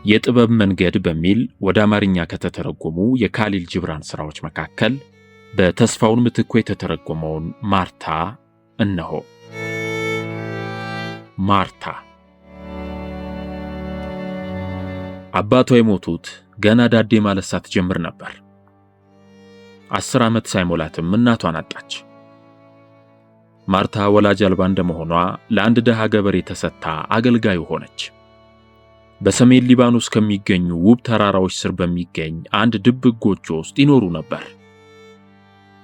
የጥበብ መንገድ በሚል ወደ አማርኛ ከተተረጎሙ የካሊል ጅብራን ሥራዎች መካከል በተስፋውን ምትኩ የተተረጎመውን ማርታ እነሆ። ማርታ አባቷ የሞቱት ገና ዳዴ ማለት ሳትጀምር ነበር። 10 ዓመት ሳይሞላትም እናቷን አጣች። ማርታ ወላጅ አልባ እንደመሆኗ ለአንድ ደሃ ገበሬ ተሰጥታ አገልጋዩ ሆነች። በሰሜን ሊባኖስ ከሚገኙ ውብ ተራራዎች ስር በሚገኝ አንድ ድብቅ ጎጆ ውስጥ ይኖሩ ነበር።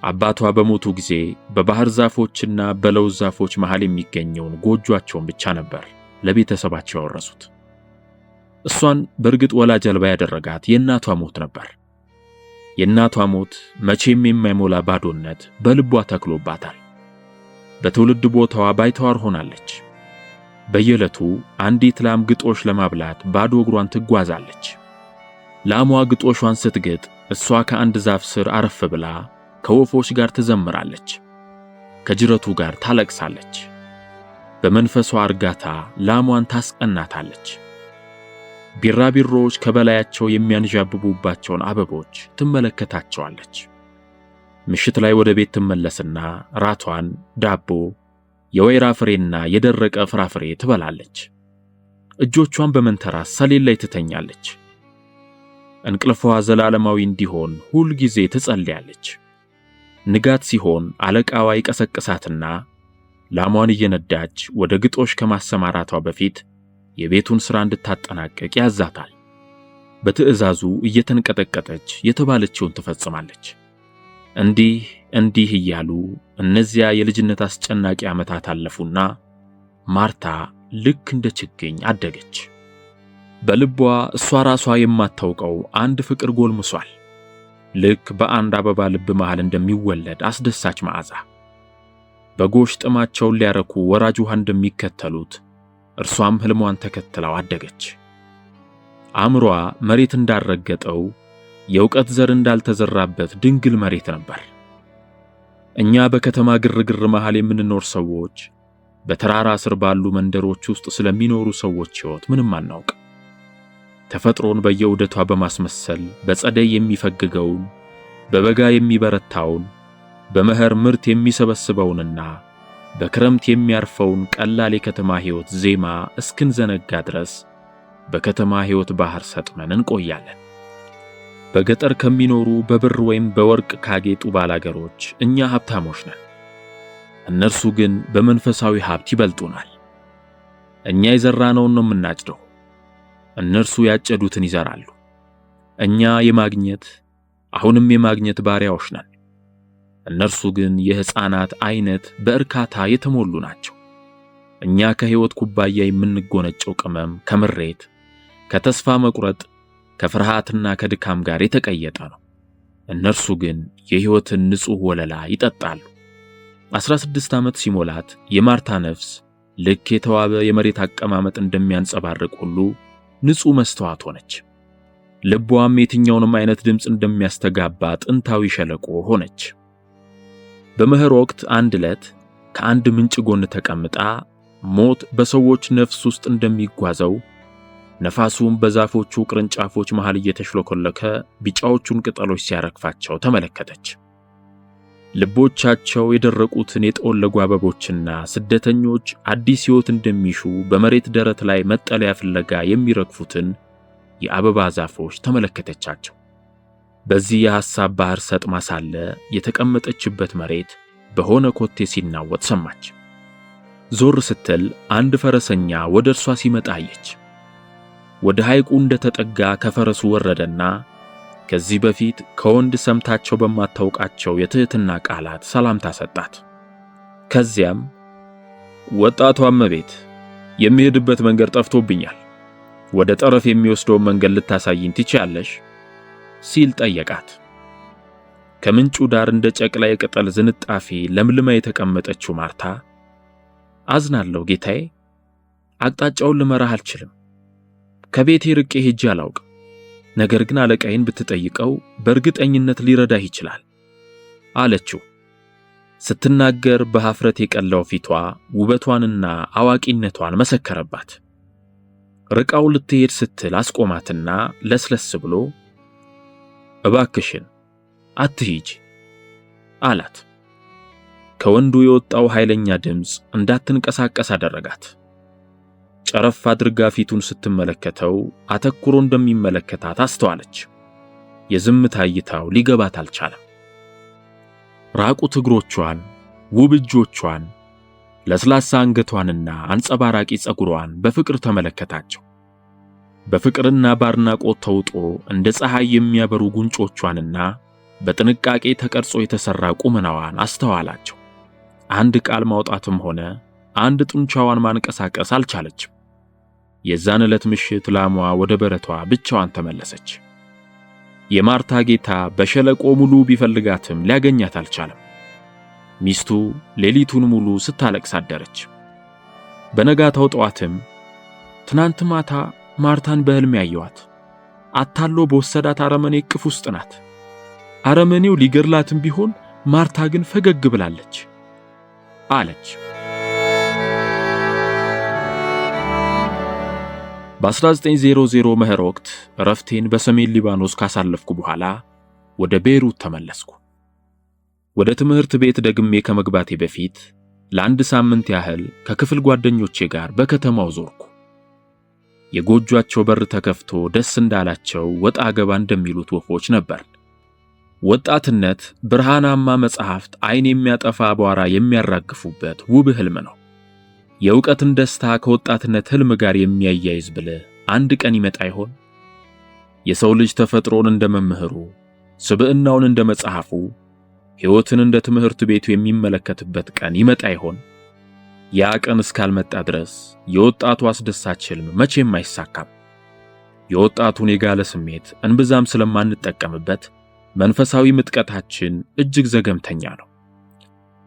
አባቷ በሞቱ ጊዜ በባህር ዛፎችና በለውዝ ዛፎች መሃል የሚገኘውን ጎጆአቸውን ብቻ ነበር ለቤተሰባቸው ያወረሱት። እሷን በእርግጥ ወላጅ አልባ ያደረጋት የእናቷ ሞት ነበር። የእናቷ ሞት መቼም የማይሞላ ባዶነት በልቧ ተክሎባታል። በትውልድ ቦታዋ ባይተዋር ሆናለች። በየዕለቱ አንዲት ላም ግጦሽ ለማብላት ባዶ እግሯን ትጓዛለች። ላሟ ግጦሿን ስትግጥ እሷ ከአንድ ዛፍ ስር አረፍ ብላ ከወፎች ጋር ትዘምራለች፣ ከጅረቱ ጋር ታለቅሳለች። በመንፈሷ እርጋታ ላሟን ታስቀናታለች። ቢራቢሮዎች ከበላያቸው የሚያንዣብቡባቸውን አበቦች ትመለከታቸዋለች። ምሽት ላይ ወደ ቤት ትመለስና ራቷን ዳቦ፣ የወይራ ፍሬና የደረቀ ፍራፍሬ ትበላለች። እጆቿን በመንተራስ ሰሌን ላይ ትተኛለች። እንቅልፏ ዘላለማዊ እንዲሆን ሁል ጊዜ ትጸልያለች። ንጋት ሲሆን አለቃዋ ይቀሰቅሳትና ላሟን እየነዳች ወደ ግጦሽ ከማሰማራቷ በፊት የቤቱን ሥራ እንድታጠናቅቅ ያዛታል። በትዕዛዙ እየተንቀጠቀጠች የተባለችውን ትፈጽማለች። እንዲህ እንዲህ እያሉ እነዚያ የልጅነት አስጨናቂ ዓመታት አለፉና ማርታ ልክ እንደ ችግኝ አደገች። በልቧ እሷ ራሷ የማታውቀው አንድ ፍቅር ጎልምሷል። ልክ በአንድ አበባ ልብ መሃል እንደሚወለድ አስደሳች መዓዛ፣ በጎሽ ጥማቸውን ሊያረኩ ወራጅ ውሃ እንደሚከተሉት እርሷም ሕልሟን ተከትለው አደገች። አእምሯ መሬት እንዳልረገጠው የእውቀት ዘር እንዳልተዘራበት ድንግል መሬት ነበር። እኛ በከተማ ግርግር መሃል የምንኖር ሰዎች በተራራ ስር ባሉ መንደሮች ውስጥ ስለሚኖሩ ሰዎች ሕይወት ምንም አናውቅ። ተፈጥሮን በየዑደቷ በማስመሰል በጸደይ የሚፈግገውን፣ በበጋ የሚበረታውን፣ በመኸር ምርት የሚሰበስበውንና በክረምት የሚያርፈውን ቀላል የከተማ ሕይወት ዜማ እስክንዘነጋ ድረስ በከተማ ሕይወት ባህር ሰጥመን እንቆያለን። በገጠር ከሚኖሩ በብር ወይም በወርቅ ካጌጡ ባላገሮች እኛ ሀብታሞች ነን። እነርሱ ግን በመንፈሳዊ ሀብት ይበልጡናል። እኛ የዘራነውን ነው የምናጭደው፣ እነርሱ ያጨዱትን ይዘራሉ። እኛ የማግኘት አሁንም የማግኘት ባሪያዎች ነን። እነርሱ ግን የሕፃናት አይነት በእርካታ የተሞሉ ናቸው። እኛ ከሕይወት ኩባያ የምንጎነጨው ቅመም ከምሬት፣ ከተስፋ መቁረጥ፣ ከፍርሃትና ከድካም ጋር የተቀየጠ ነው። እነርሱ ግን የሕይወትን ንጹሕ ወለላ ይጠጣሉ። 16 ዓመት ሲሞላት የማርታ ነፍስ ልክ የተዋበ የመሬት አቀማመጥ እንደሚያንጸባርቅ ሁሉ ንጹሕ መስተዋት ሆነች። ልቧም የትኛውንም አይነት ድምፅ እንደሚያስተጋባ ጥንታዊ ሸለቆ ሆነች። በመኸር ወቅት አንድ ዕለት ከአንድ ምንጭ ጎን ተቀምጣ ሞት በሰዎች ነፍስ ውስጥ እንደሚጓዘው ነፋሱም በዛፎቹ ቅርንጫፎች መሃል እየተሽሎከለከ ቢጫዎቹን ቅጠሎች ሲያረግፋቸው ተመለከተች። ልቦቻቸው የደረቁትን የጠወለጉ አበቦችና ስደተኞች አዲስ ሕይወት እንደሚሹ በመሬት ደረት ላይ መጠለያ ፍለጋ የሚረግፉትን የአበባ ዛፎች ተመለከተቻቸው። በዚህ የሐሳብ ባህር ሰጥማ ሳለ የተቀመጠችበት መሬት በሆነ ኮቴ ሲናወጥ ሰማች። ዞር ስትል አንድ ፈረሰኛ ወደ እርሷ ሲመጣ አየች። ወደ ሐይቁ እንደተጠጋ ከፈረሱ ወረደና ከዚህ በፊት ከወንድ ሰምታቸው በማታውቃቸው የትሕትና ቃላት ሰላምታ ሰጣት። ከዚያም ወጣቷ እመቤት፣ የሚሄድበት መንገድ ጠፍቶብኛል፣ ወደ ጠረፍ የሚወስደውን መንገድ ልታሳይኝ ትችያለሽ? ሲል ጠየቃት። ከምንጩ ዳር እንደ ጨቅላ የቅጠል ዝንጣፊ ለምልማ የተቀመጠችው ማርታ አዝናለሁ ጌታዬ፣ አቅጣጫውን ልመራህ አልችልም። ከቤቴ ርቄ ሄጄ አላውቅም። ነገር ግን አለቃዬን ብትጠይቀው በእርግጠኝነት ሊረዳህ ይችላል አለችው። ስትናገር በኀፍረት የቀላው ፊቷ ውበቷንና አዋቂነቷን መሰከረባት። ርቃው ልትሄድ ስትል አስቆማትና ለስለስ ብሎ እባክሽን አትሂጂ አላት። ከወንዱ የወጣው ኃይለኛ ድምፅ እንዳትንቀሳቀስ አደረጋት። ጨረፍ አድርጋ ፊቱን ስትመለከተው አተኩሮ እንደሚመለከታት አስተዋለች። የዝምታ እይታው ሊገባት አልቻለም። ራቁት እግሮቿን፣ ውብ እጆቿን፣ ለስላሳ አንገቷንና አንጸባራቂ ፀጉሯን በፍቅር ተመለከታቸው። በፍቅርና በአድናቆት ተውጦ እንደ ፀሐይ የሚያበሩ ጉንጮቿንና በጥንቃቄ ተቀርጾ የተሰራ ቁመናዋን አስተዋላቸው። አንድ ቃል ማውጣትም ሆነ አንድ ጡንቻዋን ማንቀሳቀስ አልቻለችም። የዛን ዕለት ምሽት ላሟ ወደ በረቷ ብቻዋን ተመለሰች። የማርታ ጌታ በሸለቆ ሙሉ ቢፈልጋትም ሊያገኛት አልቻለም። ሚስቱ ሌሊቱን ሙሉ ስታለቅስ አደረች። በነጋታው ጠዋትም ትናንት ማታ ማርታን በሕልም ያየዋት አታሎ በወሰዳት አረመኔ እቅፍ ውስጥ ናት። አረመኔው ሊገድላትም ቢሆን ማርታ ግን ፈገግ ብላለች አለች። በ1900 መኸር ወቅት እረፍቴን በሰሜን ሊባኖስ ካሳለፍኩ በኋላ ወደ ቤይሩት ተመለስኩ። ወደ ትምህርት ቤት ደግሜ ከመግባቴ በፊት ለአንድ ሳምንት ያህል ከክፍል ጓደኞቼ ጋር በከተማው ዞርኩ። የጎጇቸው በር ተከፍቶ ደስ እንዳላቸው ወጣ ገባ እንደሚሉት ወፎች ነበር። ወጣትነት ብርሃናማ መጽሐፍት ዓይን የሚያጠፋ አቧራ የሚያራግፉበት ውብ ህልም ነው። የእውቀትን ደስታ ከወጣትነት ህልም ጋር የሚያያይዝ ብልህ አንድ ቀን ይመጣ ይሆን? የሰው ልጅ ተፈጥሮን እንደ መምህሩ፣ ስብዕናውን እንደ መጽሐፉ፣ ሕይወትን እንደ ትምህርት ቤቱ የሚመለከትበት ቀን ይመጣ ይሆን? ያ ቀን እስካልመጣ ድረስ የወጣቱ አስደሳች ህልም መቼም አይሳካም። የወጣቱን የጋለ ስሜት እንብዛም ስለማንጠቀምበት መንፈሳዊ ምጥቀታችን እጅግ ዘገምተኛ ነው።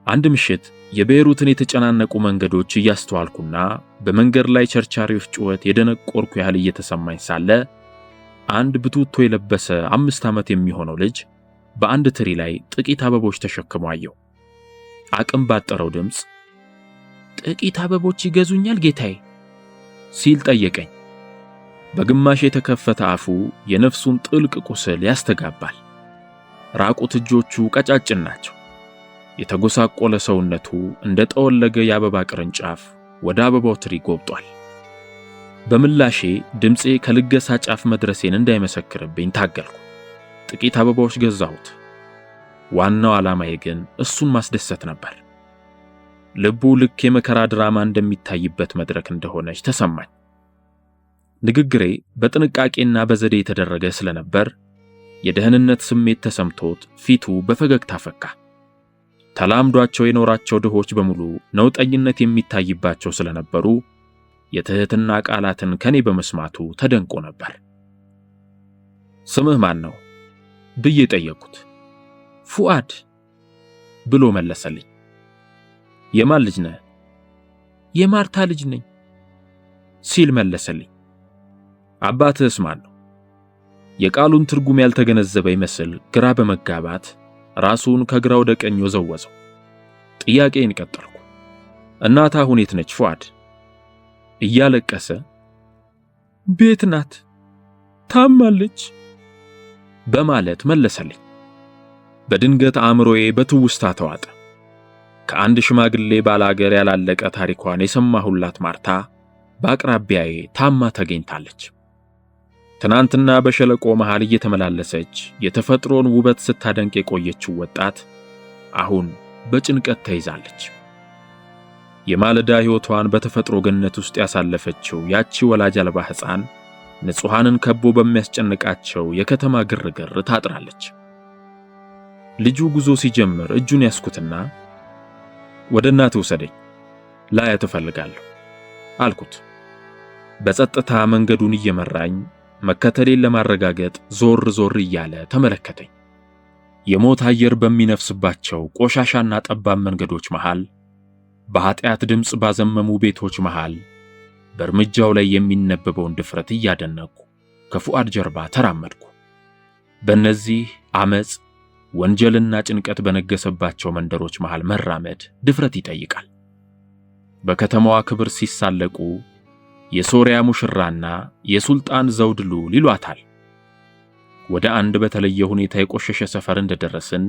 አንድ ምሽት የቤይሩትን የተጨናነቁ መንገዶች እያስተዋልኩና በመንገድ ላይ ቸርቻሪዎች ጩኸት የደነቆርኩ ያህል እየተሰማኝ ሳለ አንድ ብቱቶ የለበሰ 5 ዓመት የሚሆነው ልጅ በአንድ ትሪ ላይ ጥቂት አበቦች ተሸክሞ አየሁ። አቅም ባጠረው ድምፅ ጥቂት አበቦች ይገዙኛል ጌታዬ ሲል ጠየቀኝ። በግማሽ የተከፈተ አፉ የነፍሱን ጥልቅ ቁስል ያስተጋባል። ራቁት እጆቹ ቀጫጭን ናቸው። የተጎሳቆለ ሰውነቱ እንደ ጠወለገ የአበባ ቅርንጫፍ ወደ አበባው ትሪ ጎብጧል። በምላሼ ድምፄ ከልገሳ ጫፍ መድረሴን እንዳይመሰክርብኝ ታገልኩ። ጥቂት አበባዎች ገዛሁት። ዋናው ዓላማዬ ግን እሱን ማስደሰት ነበር። ልቡ ልክ የመከራ ድራማ እንደሚታይበት መድረክ እንደሆነች ተሰማኝ። ንግግሬ በጥንቃቄና በዘዴ የተደረገ ስለነበር የደህንነት ስሜት ተሰምቶት ፊቱ በፈገግታ ፈካ። ተላምዷቸው የኖራቸው ድሆች በሙሉ ነውጠኝነት የሚታይባቸው ስለነበሩ የትህትና ቃላትን ከኔ በመስማቱ ተደንቆ ነበር። ስምህ ማን ነው ብዬ ጠየቅኩት። ፉአድ ብሎ መለሰልኝ። የማን ልጅ ነህ? የማርታ ልጅ ነኝ ሲል መለሰልኝ። አባትህስ ማን ነው? የቃሉን ትርጉም ያልተገነዘበ ይመስል ግራ በመጋባት ራሱን ከግራ ወደ ቀኝ ወዘወዘው። ጥያቄን ቀጠልኩ። እናትህ አሁን የት ነች ፉአድ? እያለቀሰ ቤት ናት፣ ታማለች በማለት መለሰልኝ። በድንገት አእምሮዬ በትውስታ ተዋጠ። ከአንድ ሽማግሌ ባላገር ያላለቀ ታሪኳን የሰማሁላት ማርታ በአቅራቢያዬ ታማ ተገኝታለች። ትናንትና በሸለቆ መሃል እየተመላለሰች የተፈጥሮን ውበት ስታደንቅ የቆየችው ወጣት አሁን በጭንቀት ተይዛለች። የማለዳ ሕይወቷን በተፈጥሮ ገነት ውስጥ ያሳለፈችው ያቺ ወላጅ አልባ ሕፃን ንጹሐንን ከቦ በሚያስጨንቃቸው የከተማ ግርግር ታጥራለች። ልጁ ጉዞ ሲጀምር እጁን ያስኩትና ወደ እናትህ ውሰደኝ፣ ላያት እፈልጋለሁ አልኩት። በጸጥታ መንገዱን እየመራኝ መከተሌን ለማረጋገጥ ዞር ዞር እያለ ተመለከተኝ። የሞት አየር በሚነፍስባቸው ቆሻሻና ጠባብ መንገዶች መሃል፣ በኃጢአት ድምፅ ባዘመሙ ቤቶች መሃል በእርምጃው ላይ የሚነበበውን ድፍረት እያደነቅኩ ከፉአድ ጀርባ ተራመድኩ። በእነዚህ አመፅ፣ ወንጀልና ጭንቀት በነገሰባቸው መንደሮች መሃል መራመድ ድፍረት ይጠይቃል። በከተማዋ ክብር ሲሳለቁ፣ የሶሪያ ሙሽራና የሱልጣን ዘውድ ሉል ይሏታል። ወደ አንድ በተለየ ሁኔታ የቆሸሸ ሰፈር እንደደረስን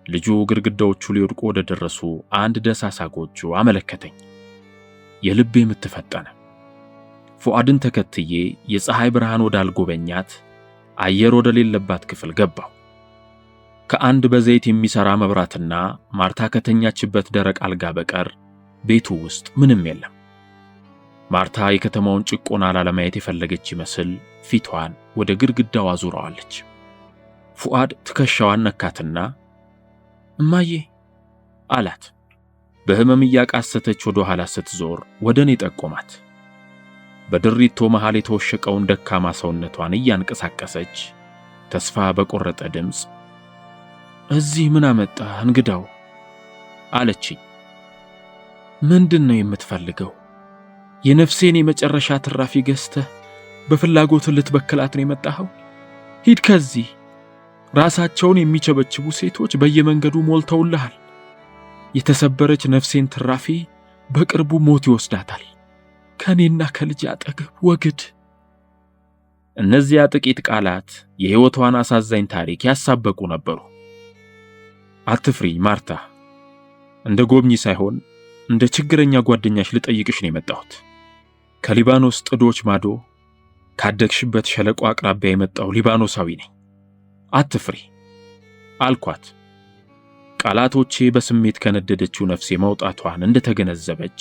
ልጁ ግድግዳዎቹ ሊወድቁ ወደ ደረሱ አንድ ደሳሳ ጎጆ አመለከተኝ። የልቤ ምት ፈጠነ። ፉአድን ተከትዬ የፀሐይ ብርሃን ወዳልጎበኛት አየር ወደሌለባት ክፍል ገባሁ። ከአንድ በዘይት የሚሰራ መብራትና ማርታ ከተኛችበት ደረቅ አልጋ በቀር ቤቱ ውስጥ ምንም የለም። ማርታ የከተማውን ጭቆና ላለማየት የፈለገች ይመስል ፊቷን ወደ ግድግዳው አዙረዋለች። ፉአድ ትከሻዋን ነካትና እማዬ አላት። በህመም እያቃሰተች ወደ ኋላ ስትዞር ወደ እኔ ጠቆማት። በድሪቶ መሃል የተወሸቀውን ደካማ ሰውነቷን እያንቀሳቀሰች ተስፋ በቆረጠ ድምፅ እዚህ ምን አመጣህ እንግዳው አለችኝ። ምንድን ነው የምትፈልገው? የነፍሴን የመጨረሻ ትራፊ ገዝተህ በፍላጎት ልትበክላት ነው የመጣኸው? ሂድ ከዚህ። ራሳቸውን የሚቸበችቡ ሴቶች በየመንገዱ ሞልተውልሃል። የተሰበረች ነፍሴን ትራፊ በቅርቡ ሞት ይወስዳታል። ከእኔና ከልጅ አጠገብ ወግድ። እነዚያ ጥቂት ቃላት የሕይወቷን አሳዛኝ ታሪክ ያሳበቁ ነበሩ። አትፍሪኝ ማርታ፣ እንደ ጎብኚ ሳይሆን እንደ ችግረኛ ጓደኛሽ ልጠይቅሽ ነው የመጣሁት። ከሊባኖስ ጥዶች ማዶ ካደግሽበት ሸለቆ አቅራቢያ የመጣው ሊባኖሳዊ ነኝ። አትፍሪ አልኳት። ቃላቶቼ በስሜት ከነደደችው ነፍሴ መውጣቷን እንደተገነዘበች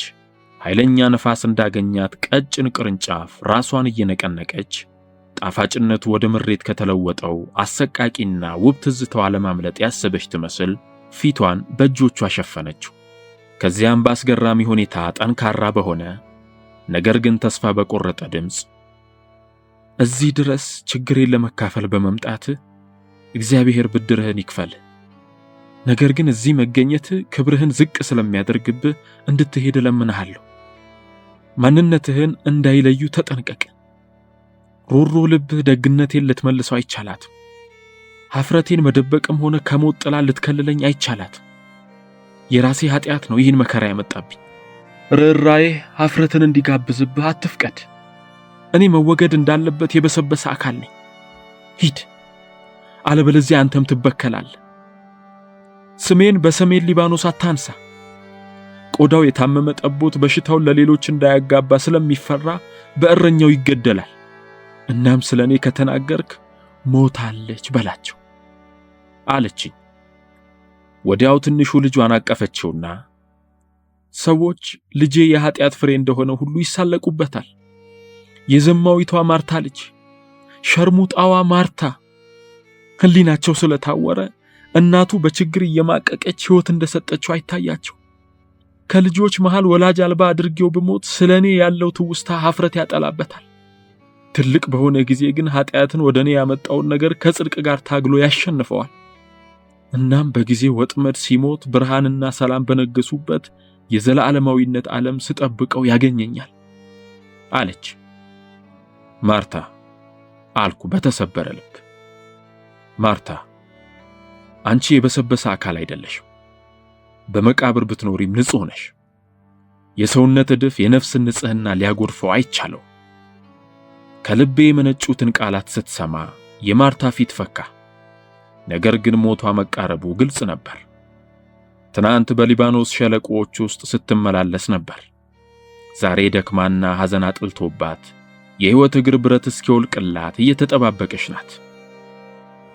ኃይለኛ ነፋስ እንዳገኛት ቀጭን ቅርንጫፍ ራሷን እየነቀነቀች ጣፋጭነቱ ወደ ምሬት ከተለወጠው አሰቃቂና ውብ ትዝታዋ ለማምለጥ ያሰበች ትመስል ፊቷን በእጆቿ ሸፈነችው። ከዚያም በአስገራሚ ሁኔታ ጠንካራ በሆነ ነገር ግን ተስፋ በቆረጠ ድምፅ እዚህ ድረስ ችግሬን ለመካፈል በመምጣት እግዚአብሔር ብድርህን ይክፈል። ነገር ግን እዚህ መገኘት ክብርህን ዝቅ ስለሚያደርግብህ እንድትሄድ እለምንሃለሁ። ማንነትህን እንዳይለዩ ተጠንቀቅ። ሮሮ ልብህ ደግነቴን ልትመልሰው አይቻላትም። ኀፍረቴን መደበቅም ሆነ ከሞት ጥላ ልትከልለኝ አይቻላትም። የራሴ ኃጢአት ነው ይህን መከራ ያመጣብኝ። ርኅራዬ ኀፍረትን እንዲጋብዝብህ አትፍቀድ። እኔ መወገድ እንዳለበት የበሰበሰ አካል ነኝ። ሂድ፣ አለበለዚያ አንተም ትበከላለህ። ስሜን በሰሜን ሊባኖስ አታንሳ። ቆዳው የታመመ ጠቦት በሽታውን ለሌሎች እንዳያጋባ ስለሚፈራ በእረኛው ይገደላል። እናም ስለ እኔ ከተናገርክ ሞታለች በላቸው አለችኝ። ወዲያው ትንሹ ልጇን አቀፈችውና ሰዎች ልጄ የኃጢአት ፍሬ እንደሆነ ሁሉ ይሳለቁበታል። የዘማዊቷ ማርታ ልጅ፣ ሸርሙጣዋ ማርታ፣ ሕሊናቸው ስለታወረ እናቱ በችግር እየማቀቀች ሕይወት እንደሰጠችው አይታያቸው። ከልጆች መሃል ወላጅ አልባ አድርጌው ብሞት ስለ እኔ ያለው ትውስታ ኀፍረት ያጠላበታል። ትልቅ በሆነ ጊዜ ግን ኃጢአትን ወደ እኔ ያመጣውን ነገር ከጽድቅ ጋር ታግሎ ያሸንፈዋል። እናም በጊዜ ወጥመድ ሲሞት ብርሃንና ሰላም በነገሱበት የዘላለማዊነት ዓለም ስጠብቀው ያገኘኛል አለች። ማርታ አልኩ በተሰበረ ልብ። ማርታ፣ አንቺ የበሰበሰ አካል አይደለሽም። በመቃብር ብትኖሪም ንጹሕ ነሽ። የሰውነት እድፍ የነፍስን ንጽሕና ሊያጎድፈው አይቻለው። ከልቤ የመነጩትን ቃላት ስትሰማ የማርታ ፊት ፈካ። ነገር ግን ሞቷ መቃረቡ ግልጽ ነበር። ትናንት በሊባኖስ ሸለቆዎች ውስጥ ስትመላለስ ነበር። ዛሬ ደክማና ሐዘን አጥልቶባት የሕይወት እግር ብረት እስኪወልቅላት እየተጠባበቀች ናት።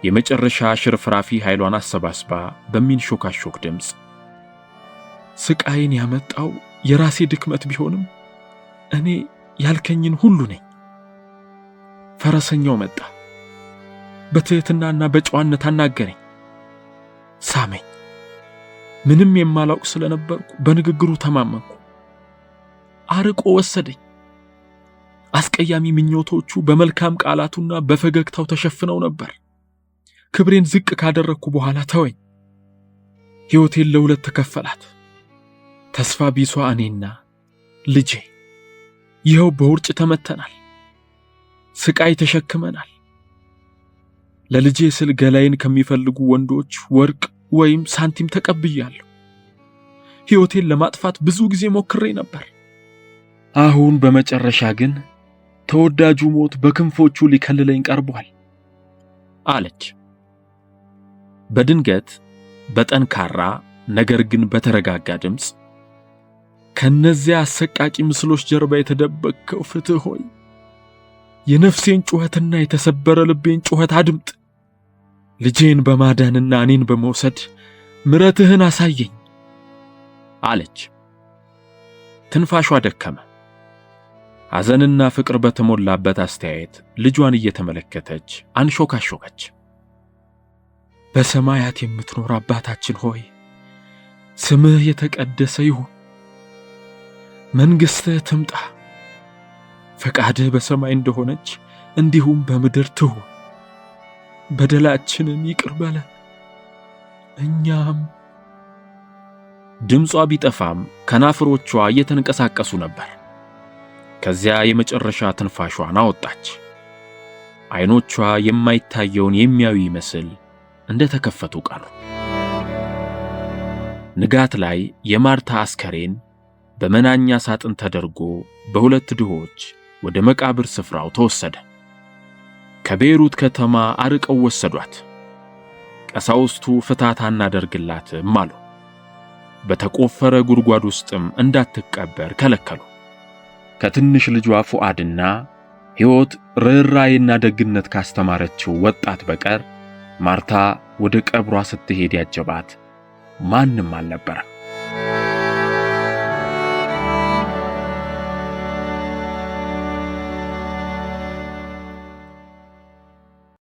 የመጨረሻ ሽርፍራፊ ኃይሏን አሰባስባ በሚንሾካሾክ ድምፅ ስቃይን ያመጣው የራሴ ድክመት ቢሆንም እኔ ያልከኝን ሁሉ ነኝ። ፈረሰኛው መጣ። በትሕትናና በጨዋነት አናገረኝ፣ ሳመኝ። ምንም የማላውቅ ስለነበርኩ በንግግሩ ተማመንኩ። አርቆ ወሰደኝ። አስቀያሚ ምኞቶቹ በመልካም ቃላቱና በፈገግታው ተሸፍነው ነበር። ክብሬን ዝቅ ካደረግኩ በኋላ ተወኝ። ሕይወቴን ለሁለት ተከፈላት። ተስፋ ቢሷ እኔና ልጄ ይኸው በውርጭ ተመተናል። ስቃይ ተሸክመናል። ለልጄ ስል ገላይን ከሚፈልጉ ወንዶች ወርቅ ወይም ሳንቲም ተቀብያለሁ። ሕይወቴን ለማጥፋት ብዙ ጊዜ ሞክሬ ነበር። አሁን በመጨረሻ ግን ተወዳጁ ሞት በክንፎቹ ሊከልለኝ ቀርቧል አለች። በድንገት በጠንካራ ነገር ግን በተረጋጋ ድምፅ፣ ከነዚያ አሰቃቂ ምስሎች ጀርባ የተደበቅከው ፍትህ ሆይ፣ የነፍሴን ጩኸትና የተሰበረ ልቤን ጩኸት አድምጥ። ልጄን በማዳንና እኔን በመውሰድ ምሕረትህን አሳየኝ አለች። ትንፋሿ ደከመ። ሐዘንና ፍቅር በተሞላበት አስተያየት ልጇን እየተመለከተች አንሾካሾከች። በሰማያት የምትኖር አባታችን ሆይ፣ ስምህ የተቀደሰ ይሁን፣ መንግሥትህ ትምጣ፣ ፈቃድህ በሰማይ እንደሆነች እንዲሁም በምድር ትሁን። በደላችንን ይቅር በለን እኛም። ድምጿ ቢጠፋም ከናፍሮቿ እየተንቀሳቀሱ ነበር። ከዚያ የመጨረሻ ትንፋሿን አወጣች። አይኖቿ የማይታየውን የሚያዩ ይመስል እንደ ተከፈቱ ቀሩ። ንጋት ላይ የማርታ አስከሬን በመናኛ ሳጥን ተደርጎ በሁለት ድሆች ወደ መቃብር ስፍራው ተወሰደ። ከቤይሩት ከተማ አርቀው ወሰዷት። ቀሳውስቱ ፍታት አናደርግላትም አሉ። በተቆፈረ ጉድጓድ ውስጥም እንዳትቀበር ከለከሉ። ከትንሽ ልጇ ፉአድና ሕይወት ርኅራኄና ደግነት ካስተማረችው ወጣት በቀር ማርታ ወደ ቀብሯ ስትሄድ ያጀባት ማንም አልነበረም።